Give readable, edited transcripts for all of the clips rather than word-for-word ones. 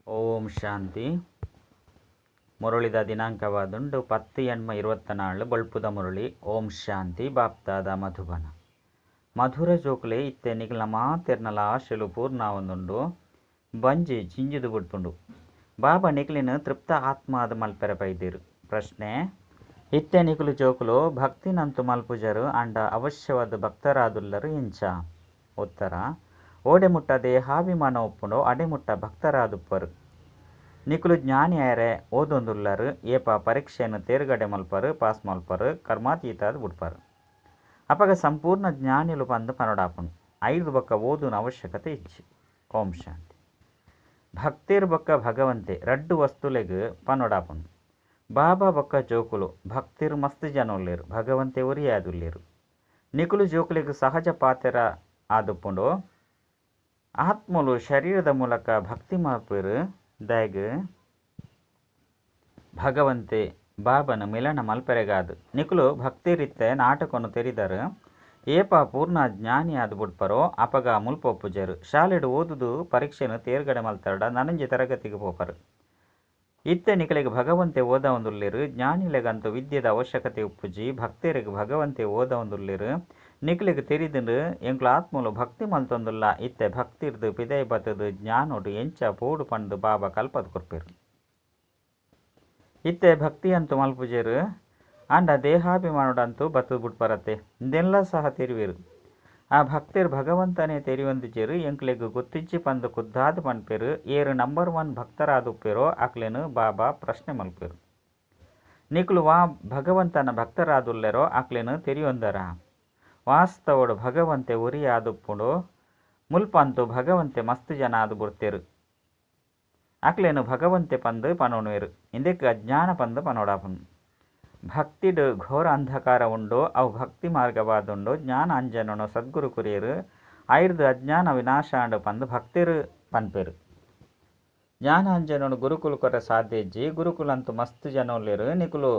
ಓಂ ಶಾಂತಿ. ಮುರಳಿದ ದಿನಾಂಕವಾದುಂಡು 10/8/24 ಬೊಳ್ಪುದ ಮುರಳಿ. ಓಂ ಶಾಂತಿ. ಬಾಪ್ತಾದ ಮಧುಬನ ಮಧುರ ಜೋಕುಲೆ ಇತ್ತೆ ನಿಗಲ ಮಾತೆರ್ನಲ ಆಶೆಲು ಪೂರ್ಣಾವೊಂದುಂಡು ಬಂಜಿ ಜಿಂಜಿದು ಬಿಡ್ಪುಂಡು. ಬಾಬಾ ನಿಗಲಿನ ತೃಪ್ತ ಆತ್ಮಾದ ಮಲ್ಪೆರೆ ಬೈದಿರು. ಪ್ರಶ್ನೆ: ಇತ್ತೆ ನಿಕುಲು ಜೋಕುಲು ಭಕ್ತಿನಂತು ಮಲ್ಪುಜರು ಆಂಡ ಅವಶ್ಯವಾದ ಭಕ್ತರಾದುಲ್ಲರು ಎಂಚ? ಉತ್ತರ: ಓಡೆ ಮುಟ್ಟ ದೇಹಾಭಿಮಾನ ಉಪ್ಪುಂಡು ಅಡೆ ಮುಟ್ಟ ಭಕ್ತರಾದುಪ್ಪರು. ನಿಕುಲು ಜ್ಞಾನಿಯಾರೆ ಓದೊಂದುಲ್ಲರು ಏಪ ಪರೀಕ್ಷೆಯನ್ನು ತೇರ್ಗಡೆ ಮಲ್ಪರು ಪಾಸ್ ಮಲ್ಪರು ಕರ್ಮಾತೀತಾದ ಬುಡ್ಪರು. ಅಪಗ ಸಂಪೂರ್ಣ ಜ್ಞಾನಿಲು ಪಂದು ಪನೊಡಾಪುಂಡು. ಐದು ಬೊಕ್ಕ ಓದುನ ಅವಶ್ಯಕತೆ ಇಚ್ಚಿ. ಓಂ ಶಾಂತಿ. ಭಕ್ತಿರ್ ಬೊಕ್ಕ ಭಗವಂತೆ ರಡ್ಡು ವಸ್ತುಲೆಗ್ ಪನೊಡಾಪುಂಡು. ಬಾಬಾ ಬೊಕ್ಕ ಜೋಕುಲು ಭಕ್ತಿರ್ ಮಸ್ತ್ ಜನ ಉಲ್ಲೇರು, ಭಗವಂತೆ ಒರಿಯಾದುಲ್ಲೇರು. ನಿಕುಲು ಜೋಕುಲೆಗ್ ಸಹಜ ಪಾತೆರ ಆದುಪ್ಪುಂಡು. ಆತ್ಮಲು ಶರೀರದ ಮೂಲಕ ಭಕ್ತಿ ಮಲ್ಪೆರು ದಾಯಗ್ ಭಗವಂತೆ ಬಾಬನ ಮಿಲನ ಮಲ್ಪೆರೆಗಾದು. ನಿಕುಲು ಭಕ್ತಿರಿತ್ತೆ ನಾಟಕನು ತೆರಿದರು. ಏಪ ಪೂರ್ಣ ಜ್ಞಾನಿ ಆದ್ ಬುಡ್ಪರೋ ಅಪಗ ಮುಲ್ಪೊಪ್ಪುಜರು. ಶಾಲೆಡು ಓದುದು ಪರೀಕ್ಷೆನು ತೇರ್ಗಡೆ ಮಲ್ತರಡ ನನಂಜಿ ತರಗತಿಗೆ ಪೋಪರು. ಇತ್ತೆ ನಿಕಲೆಗ್ ಭಗವಂತೆ ಓದವೊಂದುಲ್ಲೆರು. ಜ್ಞಾನಿಲೆಗಂತೂ ವಿದ್ಯೆದ ಅವಶ್ಯಕತೆ ಉಪ್ಪುಜಿ. ಭಕ್ತರಿಗೆ ಭಗವಂತೆ ಓದವೊಂದುಲ್ಲೆರು. ನಿಕಲೆಗ್ ತೆರಿದುಂಡು ಎಂಕ್ಲ ಆತ್ಮಲು ಭಕ್ತಿ ಮಲ್ತೊಂದುಲ್ಲ. ಇತ್ತೆ ಭಕ್ತಿರ್ದು ಪಿದೈ ಬತ್ತದು ಜ್ಞಾನೋಡು ಎಂಚ ಪೋಡು ಪಂದು ಬಾಬಾ ಕಲ್ಪದ ಕೊರ್ಪೆರು. ಇತ್ತೆ ಭಕ್ತಿಯಂತೂ ಮಲ್ಪುಜೆರು ಆಂಡ ದೇಹಾಭಿಮಾನೋಡಂತೂ ಬತ್ತದು ಬುಡ್ಪರತ್ತೆ. ಇಂದೆಲ್ಲ ಸಹ ತೆರಿವೆರು. ಆ ಭಕ್ತಿರ್ ಭಗವಂತನೇ ತೆರಿಯೊಂದಿಜೆರು. ಎಂಕ್ಲೆಗ್ ಗೊತ್ತಿಜ್ಜಿ ಪಂದು ಖುದ್ದಾದ್ ಪನ್ಪೆರು. ಏರು ನಂಬರ್ 1 ಭಕ್ತರಾದುಪ್ಪೆರೋ ಅಕ್ಲೆನು ಬಾಬಾ ಪ್ರಶ್ನೆ ಮಲ್ಪೆರು. ನಿಕುಲು ವಾ ಭಗವಂತನ ಭಕ್ತರಾದುಲ್ಲೆರೋ ಅಕ್ಲೆನು ತೆರಿಯೊಂದರ. ವಾಸ್ತವಡು ಭಗವಂತೆ ಒರಿ ಆದುಪ್ಪುಂಡು. ಮುಲ್ಪಂತು ಭಗವಂತೆ ಮಸ್ತ್ ಜನ ಆದು ಬುಡ್ತೆರು. ಅಕ್ಲೆನು ಭಗವಂತೆ ಪಂದು ಪನೊನುವೆರು. ಇಂದೆಕ್ ಅಜ್ಞಾನ ಪಂದು ಪನೊಡಾಪುಂಡು. ಭಕ್ತಿಡ್ ಘೋರ ಅಂಧಕಾರ ಉಂಡು. ಅವು ಭಕ್ತಿ ಮಾರ್ಗವಾದುಂಡು. ಜ್ಞಾನ ಅಂಜನನು ಸದ್ಗುರು ಕುರಿಯರು. ಐರ್ದು ಅಜ್ಞಾನ ವಿನಾಶಾಂಡು ಪಂದು ಭಕ್ತಿರು ಪನ್ಪೆರು. ಜ್ಞಾನಾಂಜನನು ಗುರುಕುಲು ಕೊರ ಸಾಧ್ಯ ಇಜ್ಜಿ. ಗುರುಕುಲಂತೂ ಮಸ್ತ್ ಜನ ಉಲ್ಲೆರು. ನಿಕುಲು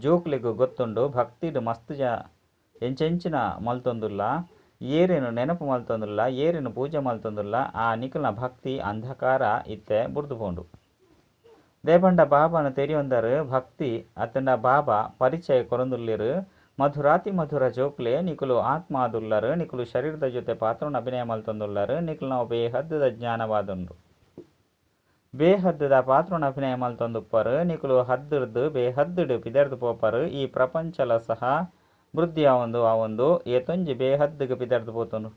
ಜೋಕ್ಲೆಗ್ ಗೊತ್ತುಂಡು ಭಕ್ತಿಡ್ ಮಸ್ತ್ ಜ ಎಂಚೆಂಚಿನ ಮಲ್ತೊಂದುಲ್ಲ. ಏರೇನು ನೆನಪು ಮಲ್ತೊಂದುಲ್ಲ, ಏರೇನು ಪೂಜೆ ಮಲ್ತೊಂದುಲ್ಲ. ಆ ನಿಕುಲ್ನ ಭಕ್ತಿ ಅಂಧಕಾರ ಇತ್ತೆ ಬುಡ್ದು ಪೋಂಡು. ದೇಪಂಡ ಬಾಬಾನ ತೆರಿಯೊಂದರು ಭಕ್ತಿ ಅತ್ತಂಡ ಬಾಬಾ ಪರಿಚಯ ಕೊರೊಂದುಲ್ಲೆರು. ಮಧುರಾತಿ ಮಧುರ ಜೋಕ್ಲೆ ನಿಕುಲು ಆತ್ಮಾದುಲ್ಲರು. ನಿಕುಲು ಶರೀರದ ಜೊತೆ ಪಾತ್ರನ ಅಭಿನಯ ಮಲ್ತೊಂದುಲ್ಲರು. ನಿಕುಲು ನಾವು ಬೇಹದ್ದದ ಜ್ಞಾನವಾದುಂಡು. ಬೇಹದ್ದದ ಪಾತ್ರನ ಅಭಿನಯ ಮಲ್ತೊಂದುಪ್ಪರು. ನಿಕುಲು ಹದ್ದಿರ್ದು ಬೇಹದ್ದುಡು ಪಿದರ್ದು ಪೋಪರು. ಈ ಪ್ರಪಂಚಲ ಸಹ ವೃದ್ಧಿ ಆವೊಂದು ಆವೊಂದು ಏತೊಂಜಿ ಬೇಹದ್ದುಗೆ ಪಿದರ್ದು ಪೋತುಂಡು.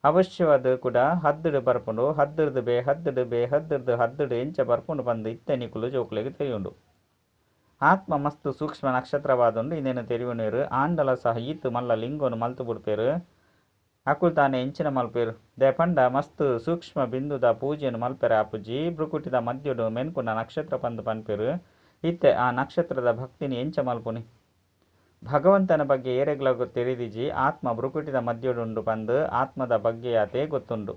ಅವಶ್ಯವಾದ ಕೂಡ ಹದ್ದುಡು ಬರ್ಪುಂಡು. ಹದ್ದಿರ್ದು ಬೇಹದ್ದುಡು ಬೇಹದ್ದಿರ್ದು ಹದ್ದುಡು ಎಂಚ ಬರ್ಪುಂಡು ಪಂದು ಇತ್ತೆ ನಿಕುಲು ಜೋಕುಲೆಗ್ ತೆರಿಯುಂಡು. ಆತ್ಮ ಮಸ್ತ್ ಸೂಕ್ಷ್ಮ ನಕ್ಷತ್ರವಾದುಂಡು. ಇಂದೇನು ತೆರಿಯುನೇರು. ಆಂಡಲ ಸಹ ಈತು ಮಲ್ಲ ಲಿಂಗೋನು ಮಲ್ತು ಬುಡ್ಪೆರು. ಅಕುಲು ತಾನೆ ಎಂಚಿನ ಮಲ್ಪೆರು. ದೇಪಂಡ ಮಸ್ತ್ ಸೂಕ್ಷ್ಮ ಬಿಂದುದ ಪೂಜೆನು ಮಲ್ಪೆರೆ ಆಪುಜಿ. ಭ್ರುಕುಟಿದ ಮದ್ಯಡು ಮೆನ್ಕುನ ನಕ್ಷತ್ರ ಪಂದು ಪನ್ಪೆರು. ಇತ್ತೆ ಆ ನಕ್ಷತ್ರದ ಭಕ್ತಿನಿ ಎಂಚ ಮಲ್ಪುನಿ. ಭಗವಂತನ ಬಗ್ಗೆ ಏರೆಗ್ಲ ತೆರಿದಿಜಿ. ಆತ್ಮ ಭ್ರುಕುಟಿದ ಮದ್ಯಡುಂಡು ಪಂದು ಆತ್ಮದ ಬಗ್ಗೆ ಆತೆ ಗೊತ್ತುಂಡು.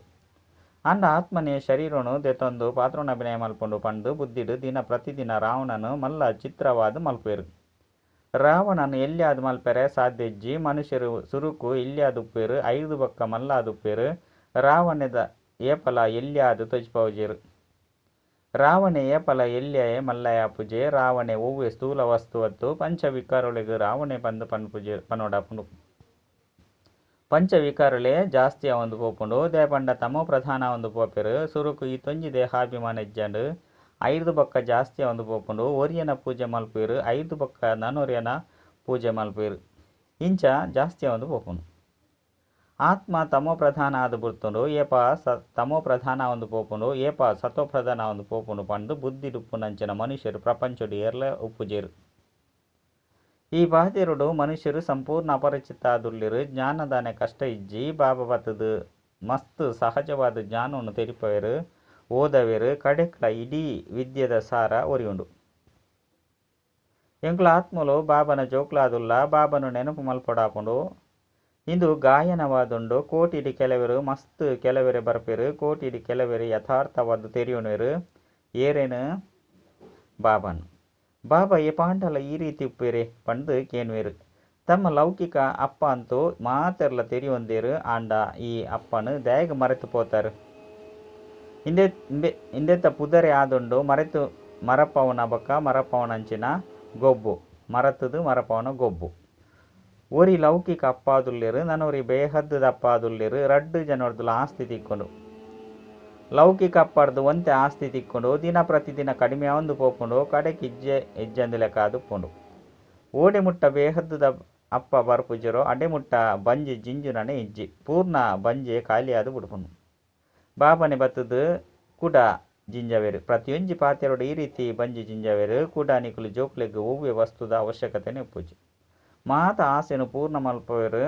ಆಂಡ ಆತ್ಮನೇ ಶರೀರನು ದೆತೊಂದು ಪಾತ್ರನ ಅಭಿನಯ ಮಲ್ಪುಂಡು ಪಂದು ಬುದ್ಧಿಡು ದಿನ ಪ್ರತಿದಿನ ರಾವಣನು ಮಲ್ಲ ಚಿತ್ರವಾದ ಮಲ್ಪೆರು. ರಾವಣನು ಎಲ್ಯಾದ್ ಮಲ್ಪೆರೆ ಸಾಧ್ಯ ಇಜ್ಜಿ. ಮನುಷ್ಯರು ಸುರುಕು ಇಲ್ಯಾದುಪ್ಪೇರು, ಐದು ಬೊಕ್ಕ ಮಲ್ಲಾದುಪ್ಪೇರು. ರಾವಣದ ಏಪಲ ಎಲ್ಯಾದ್ ತೊಜ್ಪವುಜೆರು. ರಾವಣೆ ಏಪಲ ಎಲ್ಯಾಯೆ ಮಲ್ಲಯಾಪುಜೆ. ರಾವಣೆ ಒವ್ವೆ ಸ್ಥೂಲ ವಸ್ತುವತ್ತು. ಪಂಚವಿಕಾರೊಳೆಗ್ ರಾವಣೆ ಪಂದು ಪನ್ಪುಜೆ ಪನೊಡಾಪುಂಡು. ಪಂಚವಿಕಾರೊಳೆ ಜಾಸ್ತಿ ಆವೊಂದು ಪೋಪುಂಡು. ದೇಪಂಡ ತಮೋ ಪ್ರಧಾನ ಆವೊಂದು ಪೋಪೆರು. ಸುರುಕು ಈ ತೊಂಜಿ ದೇಹಾಭಿಮಾನ ಇಜ್ಜಂಡು. ಐದು ಬೊಕ್ಕ ಜಾಸ್ತಿ ಆವೊಂದು ಪೋಪುಂಡು. ಒರಿಯನ ಪೂಜೆ ಮಲ್ಪುವೆರು. ಐದು ಬೊಕ್ಕ ನನೊರಿಯನ ಪೂಜೆ ಮಲ್ಪುವೆರು. ಇಂಚ ಜಾಸ್ತಿ ಆವೊಂದು ಪೋಪುಂಡು. ಆತ್ಮ ತಮೋ ಪ್ರಧಾನ ಆದ್ ಬುಡ್ತುಂಡು. ಏಪ ಸ ತಮೋ ಪ್ರಧಾನ ಆವೊಂದು ಪೋಪುಂಡು. ಏಪ ಸತೋ ಪ್ರಧಾನ ಆವೊಂದು ಪೋಪುಂಡು ಪಂದು ಬುದ್ಧಿಡುಪ್ಪುನಂಚಿನ ಮನುಷ್ಯರು ಪ್ರಪಂಚಡು ಏರ್ಲ ಉಪ್ಪುಜೆರು. ಈ ಬಾಧ್ಯರುಡು ಮನುಷ್ಯರು ಸಂಪೂರ್ಣ ಅಪರಿಚಿತ ಆದುಲ್ಲೆರು. ಜ್ಞಾನದಾನೆ ಕಷ್ಟ ಇಜ್ಜಿ. ಬಾಬಾ ಬತ್ತದು ಮಸ್ತ್ ಸಹಜವಾದ ಜ್ಞಾನವನ್ನು ತೆರಿಪವೆರು ಓದವೆರು. ಕಡೆಕ್ಲ ಇಡೀ ವಿದ್ಯೆದ ಸಾರ ಒರಿಯುಂಡು. ಎಂಕ್ಲ ಆತ್ಮಲು ಬಾಬನ ಜೋಕ್ಲಾದುಲ್ಲ. ಬಾಬನು ನೆನಪು ಮಲ್ಪೊಡಾಪುಂಡು. ಇಂದು ಗಾಯನವಾದುಂಡು. ಕೋಟಿಡಿ ಕೆಲವರು ಮಸ್ತ್ ಕೆಲವರೆ ಬರ್ಪೆರು. ಕೋಟಿಡಿ ಕೆಲವರು ಯಥಾರ್ಥವಾದ ತೆರಿಯುಣೆರು. ಏರೇನು ಬಾಬನ್ ಬಾಬಾ ಏಪಾಂಡಲ ಈ ರೀತಿ ಉಪ್ಪೇರೆ ಪಂದು ಕೇನುವೆರು. ತಮ್ಮ ಲೌಕಿಕ ಅಪ್ಪ ಅಂತೂ ಮಾತೆರ್ಲ ತೆರಿಯೊಂದೇರು. ಆಂಡ ಈ ಅಪ್ಪನು ದಾಯಗ ಮರೆತು ಪೋತಾರು. ಇಂದೆ ಇಂದೆತ ಪುದರೆ ಆದುಂಡು ಮರೆತು ಮರಪವನ ಬೊಕ್ಕ ಮರಪವನಂಚಿನ ಗೊಬ್ಬು ಮರತದು ಮರಪವನ ಗೊಬ್ಬು. ಒರಿ ಲೌಕಿಕ ಅಪ್ಪಾದುಲ್ಲೆರ್ ನನೊರಿ ಬೇಹದ್ದುದ ಅಪ್ಪಾದುಲ್ಲೆರ್ ರಡ್ಡ್ ಜನೊರ್ದುಲ ಆಸ್ತಿ ತಿಕ್ಕುಂಡು. ಲೌಕಿಕ ಅಪ್ಪರ್ದು ಒಂತೆ ಆಸ್ತಿ ತಿಕ್ಕುಂಡು ದಿನ ಪ್ರತಿದಿನ ಕಡಿಮೆ ಆವೊಂದು ಪೋಪುಂಡು ಕಡೆಕ್ ಇಜ್ಜೆ ಇಜ್ಜಂದಿ ಲೆಕ್ಕ ಆದುಪ್ಪುಂಡು. ಓಡೆ ಮುಟ್ಟ ಬೇಹದ್ದುದ ಅಪ್ಪ ಬರ್ಪುಜೆರೋ ಅಡೆ ಮುಟ್ಟ ಬಂಜಿ ಜಿಂಜುನನೆ ಇಜ್ಜಿ ಪೂರ್ಣ ಬಂಜೆ ಖಾಲಿಯಾದ್ ಬುಡ್ಪುಂಡು. ಬಾಬನೆ ಬತ್ತುದು ಕುಡ ಜಿಂಜವೆರ್ ಪ್ರತಿಯೊಂಜಿ ಪಾತೆರೊಡು ಈ ರೀತಿ ಬಂಜಿ ಜಿಂಜವೆರ್ ಕುಡ ನಿಕುಲು ಜೋಕ್ಲೆಗ್ ಒವ್ವೆ ವಸ್ತುದ ಅವಶ್ಯಕತೆನೇ ಉಪ್ಪುಜಿ. ಮಾತ ಆಸೆನ್ ಪೂರ್ಣ ಮಲ್ಪುವೆರ್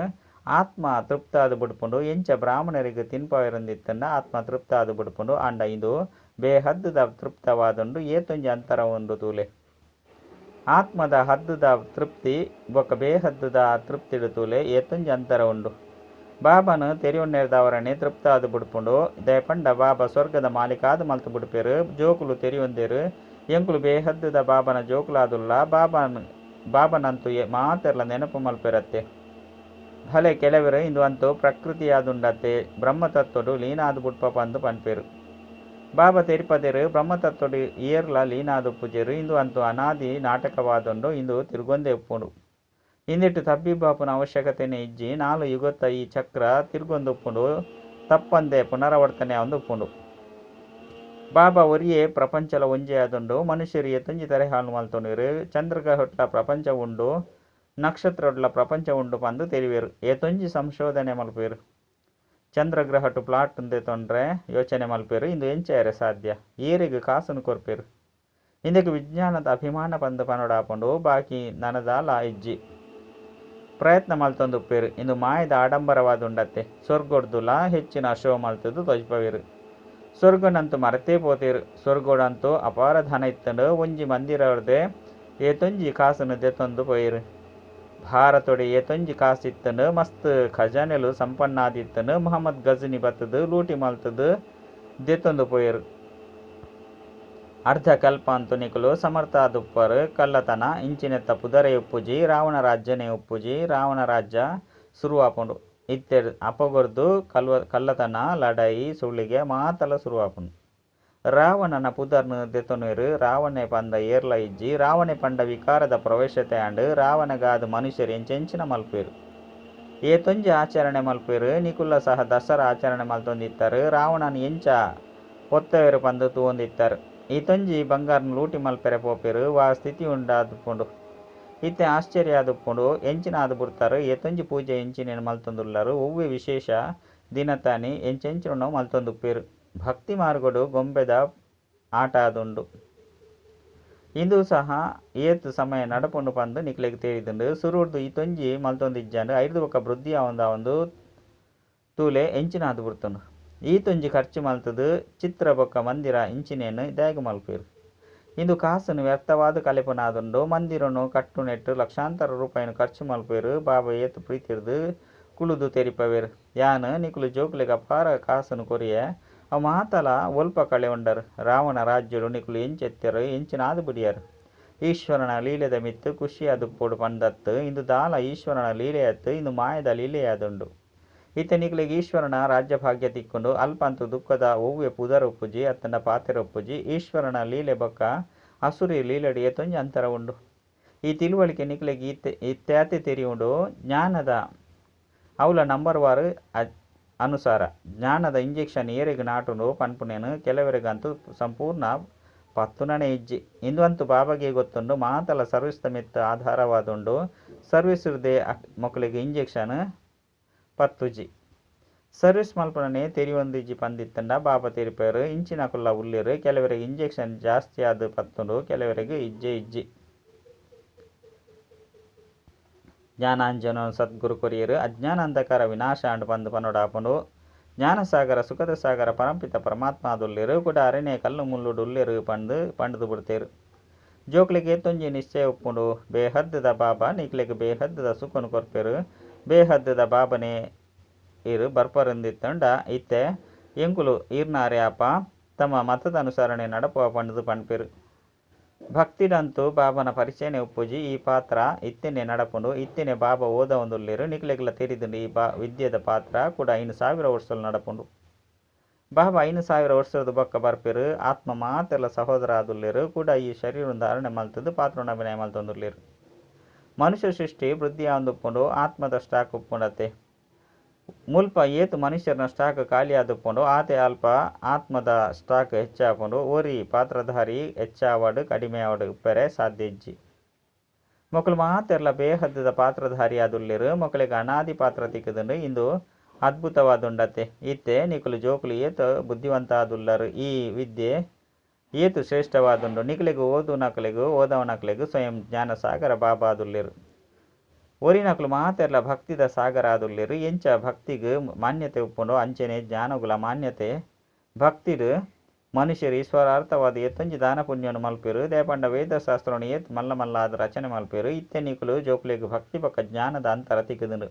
ಆತ್ಮ ತೃಪ್ತಾದ್ ಬುಡ್ಪುಂಡು. ಎಂಚ ಬ್ರಾಹ್ಮಣರಿಗೆ ತಿನ್ಪವೆರಂದಿತ್ತಂಡ ಆತ್ಮ ತೃಪ್ತಾದ್ ಬುಡ್ಪುಂಡು. ಆಂಡ ಇಂದು ಬೇಹದ್ದುದ ತೃಪ್ತವಾದುಂಡು ಏತೊಂಜಿ ಅಂತರ ಉಂಡು ತೂಲೆ. ಆತ್ಮದ ಹದ್ದುದ ತೃಪ್ತಿ ಬೊಕ್ಕ ಬೇಹದ್ದುದ ತೃಪ್ತಿಡು ತೂಲೆ ಏತೊಂಜಿ ಅಂತರ ಉಂಡು. ಬಾಬಾನು ತೆರಿಯೊನ್ನೆರ್ದಾವರನೆ ತೃಪ್ತಾದ್ ಬುಡ್ಪುಂಡು. ದಯಪಂಡ ಬಾಬಾ ಸ್ವರ್ಗದ ಮಾಲೀಕಾದ್ ಮಲ್ತ್ ಬುಡ್ಪೆರ್. ಜೋಕುಲು ತೆರಿಯೊಂದೆರ್ ಎಂಕುಲು ಬೇಹದ್ದುದ ಬಾಬನ ಜೋಕುಲಾದುಲ್ಲ. ಬಾಬನಂತೂ ಮಾತೆರ್ಲ ನೆನಪು ಮಲ್ಪೆರತ್ತೆ. ಭಲೆ ಕೆಲವರು ಇಂದು ಅಂತೂ ಪ್ರಕೃತಿಯಾದುಂಡತ್ತೆ ಬ್ರಹ್ಮತತ್ವಡು ಲೀನಾದ್ ಬುಡ್ಪ ಪಂದ್ ಪನ್ಪೆರ್. ಬಾಬಾ ತೆರಿಪದೆರ್ ಬ್ರಹ್ಮತತ್ವಡು ಏರ್ಲ ಲೀನಾದ್ ಉಪ್ಪುಜೆರ್. ಇಂದು ಅಂತೂ ಅನಾದಿ ನಾಟಕವಾದುಂಡು ಇಂದು ತಿರ್ಗೊಂದೇ ಉಪ್ಪುಂಡು. ಇಂದೆಟ್ ತಬ್ಬಿಬ್ಬಾಪುನ ಅವಶ್ಯಕತೆನೇ ಇಜ್ಜಿ. 4 ಯುಗತ್ತ ಈ ಚಕ್ರ ತಿರ್ಗೊಂದುಪ್ಪುಂಡು ತಪ್ಪಂದೆ ಪುನರಾವರ್ತನೆ ಆವೊಂದುಪ್ಪುಂಡು. ಬಾಬಾ ಒರಿಯೇ ಪ್ರಪಂಚಲ ಒಂಜೇ ಆದುಂಡು. ಮನುಷ್ಯರು ಏತೊಂಜಿ ತರಹಾಳು ಮಲ್ತೊನುವೆರ್. ಚಂದ್ರಗ್ರಹಟ್ಲ ಪ್ರಪಂಚ ಉಂಡು ನಕ್ಷತ್ರಡ್ಲ ಪ್ರಪಂಚ ಉಂಡು ಪಂದ್ ತೆರಿವೆರ್. ಏತೊಂಜಿ ಸಂಶೋಧನೆ ಮಲ್ಪುವೆರ್. ಚಂದ್ರಗ್ರಹಟ್ ಪ್ಲಾಟ್ ದೆತೊನ್ರೆ ಯೋಚನೆ ಮಲ್ಪೆರ್. ಇಂದು ಎಂಚ ಸಾಧ್ಯ ಏರೆಗ್ ಕಾಸುನು ಕೊರ್ಪೆರ್. ಇಂದೆಕ್ ವಿಜ್ಞಾನದ ಅಭಿಮಾನ ಪಂದ್ ಪನೊಡಾಪುಂಡು ಬಾಕಿ ನನದಾಲ ಇಜ್ಜಿ. ಪ್ರಯತ್ನ ಮಲ್ತೊಂದುಪ್ಪೆರ್. ಇಂದು ಮಾಯದ ಆಡಂಬರವಾದುಂಡತ್ತೆ. ಸ್ವರ್ಗೊಡ್ದುಲ ಹೆಚ್ಚಿನ ಶೋ ಮಲ್ತುದು ತೋಜ್ಪವೆರ್. ಸ್ವರ್ಗನಂತೂ ಮರತೇ ಪೋತೆರ್. ಸ್ವರ್ಗೋಡಂತೂ ಅಪಾರ ಧನ ಇತ್ತುಂಡು. ಒಂಜಿ ಮಂದಿರರ್ದೆ ಏತೊಂಜಿ ಕಾಸುನು ದೆತೊಂದು ಪೋಯೆರ್. ಭಾರತೊಡೆ ಏತೊಂಜಿ ಕಾಸು ಇತ್ತುಂಡು. ಮಸ್ತ್ ಖಜಾನೆಲು ಸಂಪನ್ನಾದಿತ್ತುಂಡು. ಮೊಹಮ್ಮದ್ ಗಜನಿ ಬತ್ತುದು ಲೂಟಿ ಮಲ್ತುದು ದೆತೊಂದು ಪೋಯೆರ್. ಅರ್ಧ ಕಲ್ಪ ಅಂತೂ ನಿಕುಲು ಸಮರ್ಥ ಆದುಪ್ಪರ್. ಕಳ್ಳತನ ಇಂಚಿನೆತ್ತ ಪುದರೇ ಉಪ್ಪುಜಿ. ರಾವಣ ರಾಜ್ಯನೇ ಉಪ್ಪುಜಿ. ರಾವಣ ರಾಜ್ಯ ಸುರುವಾಪುಂಡು. ಇತ್ತೆ ಅಪಗೊರ್ದು ಕಳ್ಳತನ ಲಡಾಯಿ ಸುಳಿಗೆ ಮಾತಲ ಸುರುವಾಪುಂಡು. ರಾವಣನ ಪುದರ್ನ್ ದೆತೊನುವೆರ್. ರಾವಣೆ ಪಂಡ ಏರ್ಲ ಇಜ್ಜಿ. ರಾವಣೆ ಪಂಡ ವಿಕಾರದ ಪ್ರವೇಶತೆ ಆಂಡ್. ರಾವಣಗಾದ್ ಮನುಷ್ಯರು ಎಂಚೆಂಚಿನ ಮಲ್ಪುವೆರ್. ಏತೊಂಜಿ ಆಚರಣೆ ಮಲ್ಪುವೆರ್. ನಿಕುಲ ಸಹ ದಸರಾ ಆಚರಣೆ ಮಲ್ತೊಂದಿತ್ತಾರೆ. ರಾವಣನ್ ಎಂಚ ಪೊತ್ತವೆರ್ ಪಂದ್ ತೂವೊಂದಿತ್ತಾರೆ. ಈತೊಂಜಿ ಬಂಗಾರ್ನ್ ಲೂಟಿ ಮಲ್ಪೆರೆ ಪೋಪೆರ್. ವಾ ಸ್ಥಿತಿ ಉಂಡಾದುಪ್ಪುಂಡು. ಇತ್ತೆ ಆಶ್ಚರ್ಯ ಆದುಪ್ಪುಂಡು. ಎಂಚಿನ ಆದ್ ಬುಡ್ತಾರೆ. ಏತೊಂಜಿ ಪೂಜೆ ಎಂಚಿನೇನು ಮಲ್ತೊಂದುಲ್ಲರು. ಒವ್ವೆ ವಿಶೇಷ ದಿನತಾನಿ ಎಂಚೆಂಚಿನೋ ಮಲ್ತೊಂದುಪ್ಪೆರ್. ಭಕ್ತಿ ಮಾರ್ಗಡು ಗೊಂಬೆದ ಆಟ ಆದುಂಡು. ಇಂದು ಸಹ ಏತ್ ಸಮಯ ನಡಪುಂಡು ಪಂದ್ ನಿಕ್ಲೆಗ್ ತೆರಿದುಂಡು. ಸುರುರ್ದು ಈತೊಂಜಿ ಮಲ್ತೊಂದಿಜ್ಜಾಂಡ್. ಐರ್ದ್ ಬೊಕ್ಕ ವೃದ್ಧಿ ಆವೊಂದು ತೂಲೆ ಎಂಚಿನ ಆದ್ ಬುಡ್ತುಂಡು. ಈತೊಂಜಿ ಖರ್ಚು ಮಲ್ತುದು ಚಿತ್ರ ಬೊಕ್ಕ ಮಂದಿರ ಇಂಚಿನೇನು ದಾಯೆಗ್ ಮಲ್ಪುವೆರ್. ಇಂದು ಕಾಸುನು ವ್ಯರ್ಥವಾದ್ ಕಲೆಪುನಾದುಂಡು. ಮಂದಿರನು ಕಟ್ಟುನೆಟ್ ಲಕ್ಷಾಂತರ ರೂಪಾಯಿನ ಖರ್ಚು ಮಲ್ಪುವೆರ್. ಬಾಬಾ ಏತ್ ಪ್ರೀತಿರ್ದ್ ಕುಳುದು ತೆರಿಪವೆರ್. ಯಾನ್ ನಿಕುಲು ಜೋಕುಲೆಗ್ ಅಪಾರ ಕಾಸುನು ಕೊರಿಯೆ. ಅವು ಮಾತಲ ಒಲ್ಪ ಕಳೆಯೊಂಡರ್. ರಾವಣ ರಾಜ್ಯಡು ನಿಕುಲು ಎಂಚೆತ್ತೆರ್ ಎಂಚಿನಾದ್ ಬುಡಿಯರ್. ಈಶ್ವರನ ಲೀಲೆದ ಮಿತ್ತ್ ಖುಷಿಯಾದುಪ್ಪೊಡು ಪಂದತ್ತು. ಇಂದು ದಾಲ ಈಶ್ವರನ ಲೀಲೆಯತ್ತು ಇಂದು ಮಾಯದ ಲೀಲೆಯಾದುಂಡು. ಇತ್ತೆ ನಿಕುಲೆಗ್ ಈಶ್ವರನ ರಾಜ್ಯಭಾಗ್ಯ ತಿಕ್ಕುಂಡು. ಅಲ್ಪಂತೂ ದುಃಖದ ಒವ್ವೆ ಪುದರ್ ಉಪ್ಪುಜಿ ಅತ್ತಂಡ ಪಾತೆರ ಉಪ್ಪುಜಿ. ಈಶ್ವರನ ಲೀಲೆ ಬೊಕ್ಕ ಅಸುರಿ ಲೀಲೆಡ್ ಏತೊಂಜಿ ಅಂತರ ಉಂಡು. ಈ ತಿಳುವಳಿಕೆ ನಿಕುಲೆಗ್ ಇತ್ಯಾತೆ ತೆರಿಯುಂಡು. ಜ್ಞಾನದ ಅವಲ ನಂಬರ್ ವಾರ್ ಅನುಸಾರ ಜ್ಞಾನದ ಇಂಜೆಕ್ಷನ್ ಏರೆಗ್ ನಾಟುಂಡು ಪನ್ಪುನೇನು ಕೆಲವರಿಗಂತೂ ಸಂಪೂರ್ಣ ಪತ್ತುನನೇ ಇಜ್ಜಿ. ಇಂದು ಅಂತೂ ಬಾಬಾಗೆ ಗೊತ್ತುಂಡು. ಮಾತಲ ಸರ್ವಿಸ್ ದ ಮಿತ್ತ್ ಆಧಾರವಾದುಂಡು. ಸರ್ವಿಸ್ ರ್ದೇ ಮೊಕಲೆಗ್ ಇಂಜೆಕ್ಷನ್ ಪತ್ತುಜಿ. ಸರ್ವಿಸ್ ಮಲ್ಪುನನೇ ತೆರಿಯೊಂದಿಜ್ಜಿ ಪಂದಿತ್ತಂಡ ಬಾಬಾ ತೆರಿಪೆರ್. ಇಂಚಿನಕುಲ್ಲ ಉಲ್ಲೆರ್. ಕೆಲವರಿಗೆ ಇಂಜೆಕ್ಷನ್ ಜಾಸ್ತಿ ಆದ್ ಪತ್ತುಂಡು. ಕೆಲವರಿಗೆ ಇಜ್ಜೆ ಇಜ್ಜಿ. ಜ್ಞಾನಾಂಜನ ಸದ್ಗುರು ಕೊರಿಯೆರ್. ಅಜ್ಞಾನ ಅಂಧಕಾರ ವಿನಾಶ ಆಂಡ್ ಪಂದ್ ಪನೊಡಾಪುಂಡು. ಜ್ಞಾನಸಾಗರ ಸುಖದ ಸಾಗರ ಪರಂಪಿತ ಪರಮಾತ್ಮ ಆದುಲ್ಲೆರ್. ಕುಡ ಅರೆನೇ ಕಲ್ಲು ಮುಳ್ಳುಡು ಉಲ್ಲೆರ್ ಪಂದ್ ಪಂಡ್ದ್ ಬುಡ್ತೆರ್. ಜೋಕ್ಲೆಗ್ ಏತೊಂಜಿ ನಿಶ್ಚಯ ಉಪ್ಪುಂಡು. ಬೇಹದ್ದುದ ಬಾಬಾ ನಿಕ್ಲೆಗ್ ಬೇಹದ್ದುದ ಸುಖನು ಕೊರ್ಪೆರ್. ಬೇಹದ್ದುದ ಬಾಬನೇ ಇರ್ ಬರ್ಪರಂದಿತ್ತಂಡ ಇತ್ತೆ ಎಂಕುಲು ಈರ್ನಾರೇ ಆಪ ತಮ್ಮ ಮತದ ಅನುಸರಣೆ ನಡಪುವ ಪಂಡ್ದ್ ಪನ್ಪೆರ್. ಭಕ್ತಿಡಂತೂ ಬಾಬನ ಪರಿಚಯನೇ ಉಪ್ಪುಜಿ. ಈ ಪಾತ್ರ ಇತ್ತೆನೆ ನಡಪುಂಡು. ಇತ್ತೆನೆ ಬಾಬಾ ಓದವೊಂದುಲ್ಲೆರ್. ನಿಕ್ಲೆಗ್ಲ ತೆರಿದುಂಡು ಈ ವಿದ್ಯೆದ ಪಾತ್ರ ಕೂಡ 5000 ವರ್ಷಲು ನಡಪುಂಡು. ಬಾಬಾ 5000 ವರ್ಷದ ಬೊಕ್ಕ ಬರ್ಪೆರು. ಆತ್ಮ ಮಾತೆರ್ಲ ಸಹೋದರ ಆದುಲ್ಲೆರು. ಕೂಡ ಈ ಶರೀರ ಧಾರಣೆ ಮಲ್ತದು ಪಾತ್ರನ ಅಭಿನಯ ಮಲ್ತೊಂದುಲ್ಲೆರು. ಮನುಷ್ಯ ಸೃಷ್ಟಿ ವೃದ್ಧಿ ಆವೊಂದುಪ್ಪುಂಡು. ಆತ್ಮದ ಸ್ಟಾಕ್ ಉಪ್ಪುಂಡತೆ. ಮುಲ್ಪ ಏತ್ ಮನುಷ್ಯನ ಸ್ಟಾಕ್ ಖಾಲಿ ಆದುಪ್ಪುಂಡು ಆತೆ ಅಲ್ಪ ಆತ್ಮದ ಸ್ಟಾಕ್ ಹೆಚ್ಚಾಪುಂಡು. ಒರಿ ಪಾತ್ರಧಾರಿ ಹೆಚ್ಚಾವಡ್ ಕಡಿಮೆ ಆವಡ್ ಉಪ್ಪೆರೆ ಸಾಧ್ಯ ಇಜ್ಜಿ. ಮೊಕುಲು ಮಾತೆರ್ಲ ಬೇಹದ್ದದ ಪಾತ್ರಧಾರಿ ಆದುಲ್ಲೆರು. ಮೊಕಲೆಗ್ ಅನಾದಿ ಪಾತ್ರ ತಿಕ್ಕುದುಂಡು. ಇಂದು ಅದ್ಭುತವಾದುಂಡತೆ. ಇತ್ತೆ ನಿಕುಲು ಜೋಕುಲು ಏತ್ ಬುದ್ಧಿವಂತ ಆದುಲ್ಲರು. ಈ ವಿದ್ಯೆ ಏತ್ ಶ್ರೇಷ್ಠವಾದುಂಡು. ನಿಕಲೆಗ್ ಓದುನಕಲೆಗ್ ಓದವನಕಲೆಗ್ ಸ್ವಯಂ ಜ್ಞಾನ ಸಾಗರ ಬಾಬಾ ಆದುಲ್ಲೆರು. ಒರಿನಕುಲು ಮಾತೆರ್ಲ ಭಕ್ತಿದ ಸಾಗರ ಆದುಲ್ಲೆರು. ಎಂಚ ಭಕ್ತಿಗ್ ಮಾನ್ಯತೆ ಉಪ್ಪುಂಡು ಅಂಚನೆ ಜ್ಞಾನಗುಲ ಮಾನ್ಯತೆ. ಭಕ್ತಿಡ್ ಮನುಷ್ಯರು ಈಶ್ವರಾರ್ಥವಾದ ಏತೊಂಜಿ ದಾನ ಪುಣ್ಯನು ಮಲ್ಪೆರು. ದೇಪಂಡ ವೇದಶಾಸ್ತ್ರನು ಏತ್ ಮಲ್ಲ ಮಲ್ಲ ಆದ ರಚನೆ ಮಲ್ಪೆರು. ಇತ್ತೆ ನಿಕುಲು ಜೋಕುಲೆಗ್ ಭಕ್ತಿ ಬೊಕ್ಕ ಜ್ಞಾನದ ಅಂತರ ತಿಕ್ಕುದುಂಡು.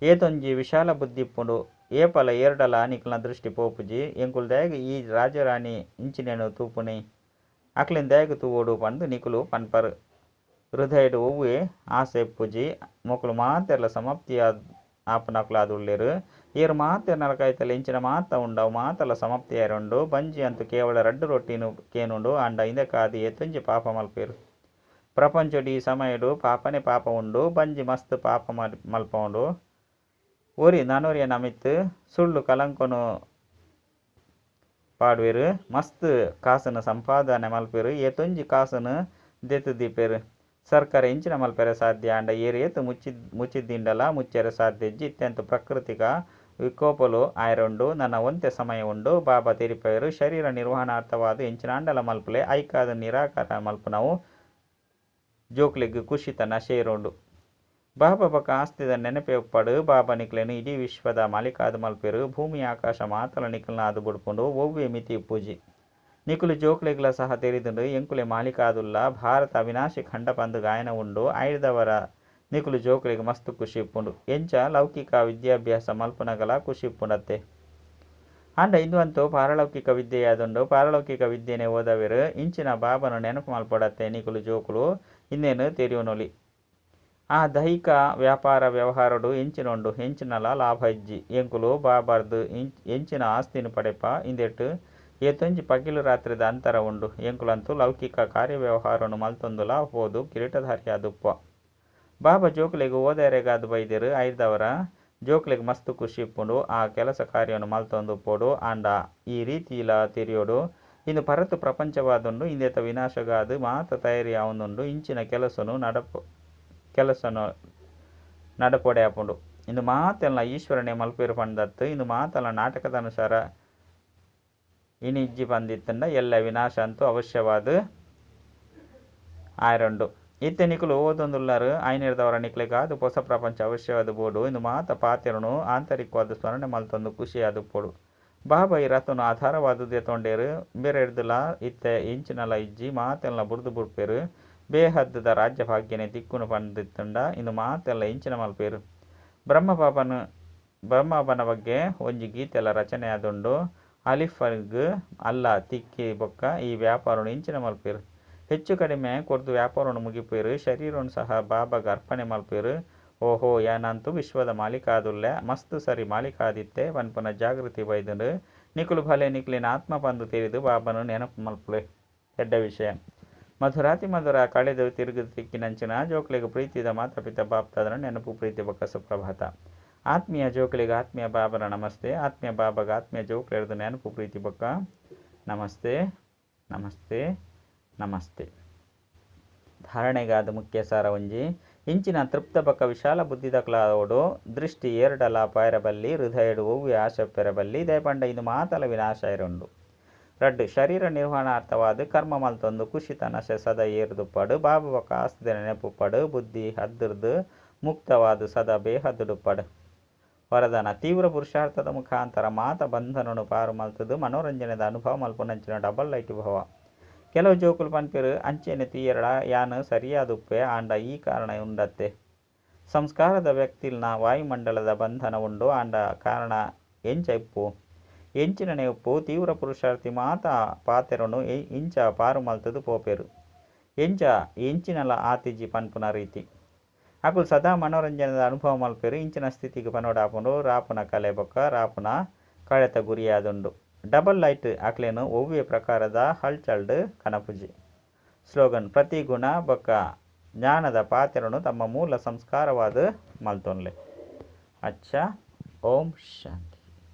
ಏತೊಂಜಿ ವಿಶಾಲ ಬುದ್ಧಿ ಇಪ್ಪುಂಡು. ಏಪಲ ಏರ್ಡಲ ನಿಕಲ್ನ ದೃಷ್ಟಿ ಪೋಪುಜಿ. ಎಂಕುಲು ದಾಯೆಗ್ ಈ ರಾಜರಾಣಿ ಇಂಚಿನೇನು ತೂಪುನಿ, ಅಕ್ಲೆನ್ ದಾಯೆಗ್ ತೂವೊಡು ಪಂದ್ ನಿಕುಲು ಪನ್ಪರು. ಹೃದಯಡ್ ಒವ್ವೆ ಆಸೆ ಇಪ್ಪುಜಿ. ಮೊಕುಲು ಮಾತೆರ್ಲ ಸಮಾಪ್ತಿ ಆಪುನಕುಲಾದುಲ್ಲೆರು. ಏರ್ ಮಾತೆರ್ನಲ ಕೈತಲ್ ಎಂಚಿನ ಮಾತ ಉಂಡು ಅವು ಮಾತಲ ಸಮಾಪ್ತಿ ಆಯಿರುಂಡು. ಬಂಜಿ ಅಂತೂ ಕೇವಲ ರಡ್ಡ್ ರೊಟ್ಟಿನು ಕೇನುಂಡು. ಆಂಡ ಇಂದೆಕಾದ್ ಏತೊಂಜಿ ಪಾಪ ಮಲ್ಪೆರು. ಪ್ರಪಂಚಡ್ ಈ ಸಮಯಡ್ ಪಾಪನೆ ಪಾಪ ಉಂಡು. ಬಂಜಿ ಮಸ್ತ್ ಪಾಪ ಮಲ್ಪವುಂಡು. ಒರಿ ನನೊರಿಯನ ಮಿತ್ತ್ ಸುಳ್ಳು ಕಲಂಕನು ಪಾಡುವೆರು. ಮಸ್ತ್ ಕಾಸನ್ನು ಸಂಪಾದನೆ ಮಲ್ಪೆರು. ಏತೊಂಜಿ ಕಾಸನ್ನು ದೆತ್ತು ದೀಪೆರು. ಸರ್ಕಾರ ಎಂಚಿನ ಮಲ್ಪೆರೆ ಸಾಧ್ಯ ಆಂಡ ಏರ್ ಏತ್ ಮುಚ್ಚಿದಿಂಡಲ ಮುಚ್ಚೆರೆ ಸಾಧ್ಯ ಇಜ್ಜಿ. ಇತ್ಯಂತ ಪ್ರಾಕೃತಿಕ ವಿಕೋಪಲು ಆಯರುಂಡು. ನನ್ನ ಒಂತೆ ಸಮಯ ಉಂಡು. ಬಾಬಾ ತೆರಿಪೆರು. ಶರೀರ ನಿರ್ವಹಣಾರ್ಥವಾದ ಎಂಚಿನಾಂಡಲ ಮಲ್ಪಲೆ. ಐಕಾದ ನಿರಾಕಾರ ಮಲ್ಪುನವು ಜೋಕ್ಲೆಗ್ ಖುಷಿತ ನಶೆ ಇರುಂಡು. ಬಾಬಾ ಬೊಕ್ಕ ಆಸ್ತಿದ ನೆನಪೆ ಉಪ್ಪಡು. ಬಾಬಾ ನಿಕ್ಲೆನ್ ಇಡೀ ವಿಶ್ವದ ಮಾಲೀಕಾದ್ ಮಲ್ಪೆರು. ಭೂಮಿ ಆಕಾಶ ಮಾತಲ ನಿಕಲ್ನ ಆದ್ ಬುಡ್ಪುಂಡು. ಒವ್ವೆ ಮಿತಿ ಇಪ್ಪುಜಿ. ನಿಕುಲು ಜೋಕ್ಲೆಗ್ಲ ಸಹ ತೆರಿದುಂಡು. ಎಂಕುಲೆ ಮಾಲೀಕ ಆದುಲ್ಲ. ಭಾರತ ಅವಿನಾಶಿ ಖಂಡ ಪಂದ್ ಗಾಯನ ಉಂಡು. ಐಡ್ದವರ ನಿಕುಲು ಜೋಕ್ಲೆಗ್ ಮಸ್ತ್ ಖುಷಿ ಇಪ್ಪುಂಡು. ಎಂಚ ಲೌಕಿಕ ವಿದ್ಯಾಭ್ಯಾಸ ಮಲ್ಪುನಗಲ ಖುಷಿ ಇಪ್ಪುಂಡತ್ತೆ. ಆಂಡ ಇಂದು ಪಾರಲೌಕಿಕ ವಿದ್ಯೆಯಾದುಂಡು. ಪಾರಲೌಕಿಕ ವಿದ್ಯೆನೆ ಓದವೆರು. ಇಂಚಿನ ಬಾಬನ ನೆನಪು ಮಲ್ಪಡತ್ತೆ ನಿಕುಲು ಜೋಕುಲು ಇಂದೇನು ತೆರಿಯೊನೊಲಿ. ಆ ದೈಹಿಕ ವ್ಯಾಪಾರ ವ್ಯವಹಾರಡು ಎಂಚಿನ ಉಂಡು, ಎಂಚಿನಲ ಲಾಭ ಇಜ್ಜಿ. ಎಂಕುಲು ಬಾಬಾರ್ದು ಎಂಚಿನ ಆಸ್ತಿನ ಪಡೆಪ. ಇಂದೆಟ್ ಏತೊಂಜಿ ಪಗಿಲು ರಾತ್ರಿದ ಅಂತರ ಉಂಡು. ಎಂಕುಲಂತೂ ಲೌಕಿಕ ಕಾರ್ಯವ್ಯವಹಾರನು ಮಲ್ತೊಂದುಲ ಪೋದು ಕಿರೀಟಧಾರಿಯಾದುಪ್ಪ. ಬಾಬಾ ಜೋಕುಲೆಗ್ ಓದರೆಗಾದ್ ಬೈದೆರು. ಐಡ್ದವರ ಜೋಕ್ಲೆಗ್ ಮಸ್ತ್ ಖುಷಿ ಇಪ್ಪುಂಡು. ಆ ಕೆಲಸ ಕಾರ್ಯನು ಮಲ್ತೊಂದು ಪೋಡು. ಆಂಡ ಈ ರೀತಿಲ ತೆರಿಯೊಡು. ಇಂದು ಪರತ್ ಪ್ರಪಂಚವಾದುಂಡು. ಇಂದೆತ ವಿನಾಶಗಾದ್ ಮಾತ ತಯಾರಿ ಆವೊಂದುಂಡು. ಇಂಚಿನ ಕೆಲಸನು ಕೆಲಸನು ನಡಪೊಡೆ ಆಪುಂಡು. ಇಂದು ಮಾತೆಲ್ಲ ಈಶ್ವರನೇ ಮಲ್ಪೆರು ಪಂದತ್ತು. ಇಂದು ಮಾತಲ ನಾಟಕದ ಅನುಸಾರ ಇನಿಜ್ಜಿ ಪಂದಿತ್ತಂಡ ಎಲ್ಲ ವಿನಾಶ ಅಂತೂ ಅವಶ್ಯವಾದ ಆಯರುಂಡು. ಇತ್ತೆ ನಿಕುಲು ಓದೊಂದುಲ್ಲಾರು. ಐನೆರ್ದವರ ನಿಕ್ಲೆಗಾದ್ ಹೊಸ ಪ್ರಪಂಚ ಅವಶ್ಯವಾದ ಬೋಡು. ಇಂದು ಮಾತ ಪಾತೆರನು ಆಂತರಿಕವಾದ ಸ್ಮರಣೆ ಮಲ್ತೊಂದು ಖುಷಿಯಾದುಪ್ಪೊಡು. ಬಾಬಾ ಈ ರಥನು ಆಧಾರವಾದ ದೆತೊಂಡೇರು. ಬೇರೆಡ್ದಲ ಇತ್ತೆ ಎಂಚಿನಲ ಇಜ್ಜಿ. ಮಾತೆಲ್ಲ ಬುಡ್ದು ಬುಡ್ಪೆರು. ಬೇಹದ್ದದ ರಾಜ್ಯ ಭಾಗ್ಯನೆ ತಿಕ್ಕುನು ಪಂದಿತ್ತಂಡ ಇಂದು ಮಾತೆಲ್ಲ ಎಂಚಿನ ಮಲ್ಪೆರು. ಬ್ರಹ್ಮಬಾಬನ ಬಗ್ಗೆ ಒಂಜಿ ಗೀತೆಲ ರಚನೆ ಆದುಂಡು. ಅಲಿಫ್ಗ್ ಅಲ್ಲ ತಿಕ್ಕಿ ಬೊಕ್ಕ ಈ ವ್ಯಾಪಾರನು ಎಂಚಿನ ಮಲ್ಪೆರು. ಹೆಚ್ಚು ಕಡಿಮೆ ಕೊರ್ದು ವ್ಯಾಪಾರವನ್ನು ಮುಗಿಪೆರು. ಶರೀರವನ್ನು ಸಹ ಬಾಬಾಗ ಅರ್ಪಣೆ ಮಲ್ಪೆರು. ಓಹೋ ಯಾನಂತೂ ವಿಶ್ವದ ಮಾಲೀಕ ಆದುಲ್ಲೆ. ಮಸ್ತ್ ಸರಿ ಮಾಲೀಕ ಆದಿತ್ತೆ ಪನ್ಪುನ ಜಾಗೃತಿ ಬೈದುಂಡು. ನಿಕುಲು ಭಲೆ ನಿಕ್ಲೆನ ಆತ್ಮ ಪಂದು ತೆರಿದು ಬಾಬಾನು ನೆನಪು ಮಲ್ಪುಲೆ. ಎಡ್ಡೆ ವಿಷಯ. ಮಧುರಾತಿ ಮಧುರ ಕಳೆದು ತಿರುಗು ತಿಕ್ಕಿನಂಚಿನ ಜೋಕ್ಲೆಗ್ ಪ್ರೀತಿದ ಮಾತಾ ಪಿತ ಬಾಪ್ತಾದನ ನೆನಪು ಪ್ರೀತಿ ಬೊಕ್ಕ ಸುಪ್ರಭಾತ. ಆತ್ಮೀಯ ಜೋಕ್ಲೆಗ್ ಆತ್ಮೀಯ ಬಾಬನ ನಮಸ್ತೆ. ಆತ್ಮೀಯ ಬಾಬಾಗ ಆತ್ಮೀಯ ಜೋಕ್ಲೆರ್ದು ನೆನಪು ಪ್ರೀತಿ ಬೊಕ್ಕ ನಮಸ್ತೆ ನಮಸ್ತೆ ನಮಸ್ತೆ. ಧಾರಣೆಗಾದ ಮುಖ್ಯ ಸಾರ ಒಂಜಿ ಇಂಚಿನ ತೃಪ್ತ ಬೊಕ್ಕ ವಿಶಾಲ ಬುದ್ಧಿದಕ್ಲಾವೊಡು. ದೃಷ್ಟಿ ಏರ್ಡಲ ಪಾಯರಬಲ್ಲಿ. ಹೃದಯಡು ಒವ್ವೆ ಆಸೆ ಪೆರಬಲ್ಲಿ. ದಯಪಂಡ ಇಂದು ಮಾತಲ ವಿನಾಶ ಇರುಂಡು. ರಡ್ಡ್ ಶರೀರ ನಿರ್ವಹಣಾರ್ಥವಾದ ಕರ್ಮ ಮಲ್ತೊಂದು ಖುಷಿ ತನಸೆ ಸದಾ ಏರ್ದುಪ್ಪಡು. ಬಾಬಾ ಬೊಕ್ಕ ಆಸ್ತಿದ ನೆನಪುಪ್ಪಡು. ಬುದ್ಧಿ ಹದ್ದುರ್ದು ಮುಕ್ತವಾದ ಸದಾ ಬೇಹದ್ದುಡುಪ್ಪಡು. ವರದಾನ ತೀವ್ರ ಪುರುಷಾರ್ಥದ ಮುಖಾಂತರ ಮಾತ ಬಂಧನನು ಪಾರು ಮಲ್ತದು ಮನೋರಂಜನೆದ ಅನುಭವ ಮಲ್ಪುನಂಚಿನ ಡಬಲ್ ಲೈಟ್ ಭವ. ಕೆಲವು ಜೋಕುಲು ಪನ್ಪೆರು ಅಂಚೆನೆ ತೂಯೆರಡ ಯಾನ್ ಸರಿಯಾದುಪ್ಪೆ ಆಂಡ ಈ ಕಾರಣ ಉಂಡತ್ತೆ. ಸಂಸ್ಕಾರದ ವ್ಯಕ್ತಿಲ್ನ ವಾಯುಮಂಡಲದ ಬಂಧನ ಉಂಡು. ಆಂಡ ಕಾರಣ ಎಂಚ ಇಪ್ಪು ಎಂಚಿನನೆ ಉಪ್ಪು. ತೀವ್ರ ಪುರುಷಾರ್ಥಿ ಮಾತ ಪಾತೆರನು ಇಂಚ ಪಾರು ಮಲ್ತದು ಪೋಪೆರು. ಎಂಚ ಎಂಚಿನಲ ಆತಿಜಿ ಪನ್ಪುನ ರೀತಿ. ಅಕುಲು ಸದಾ ಮನೋರಂಜನೆದ ಅನುಭವ ಮಲ್ಪೆರು. ಇಂಚಿನ ಸ್ಥಿತಿಗೆ ಪನೋಡಾಪುಂಡು. ರಾಪುನ ಕಲೆ ಬೊಕ್ಕ ರಾಪುನ ಕಳೆತ ಗುರಿಯಾದುಂಡು. ಡಬಲ್ ಲೈಟ್ ಅಕ್ಲೆನ್ ಒವ್ವೆ ಪ್ರಕಾರದ ಹಲ್ಚಲ್ಡ್ ಕನಪುಜಿ. ಸ್ಲೋಗನ್, ಪ್ರತಿ ಗುಣ ಬೊಕ್ಕ ಜ್ಞಾನದ ಪಾತೆರನು ತಮ್ಮ ಮೂಲ ಸಂಸ್ಕಾರವಾದ್ ಮಲ್ತೊನ್ಲೆ. ಅಚ್ಚಾ, ಓಂ ಶಾಂತಿ.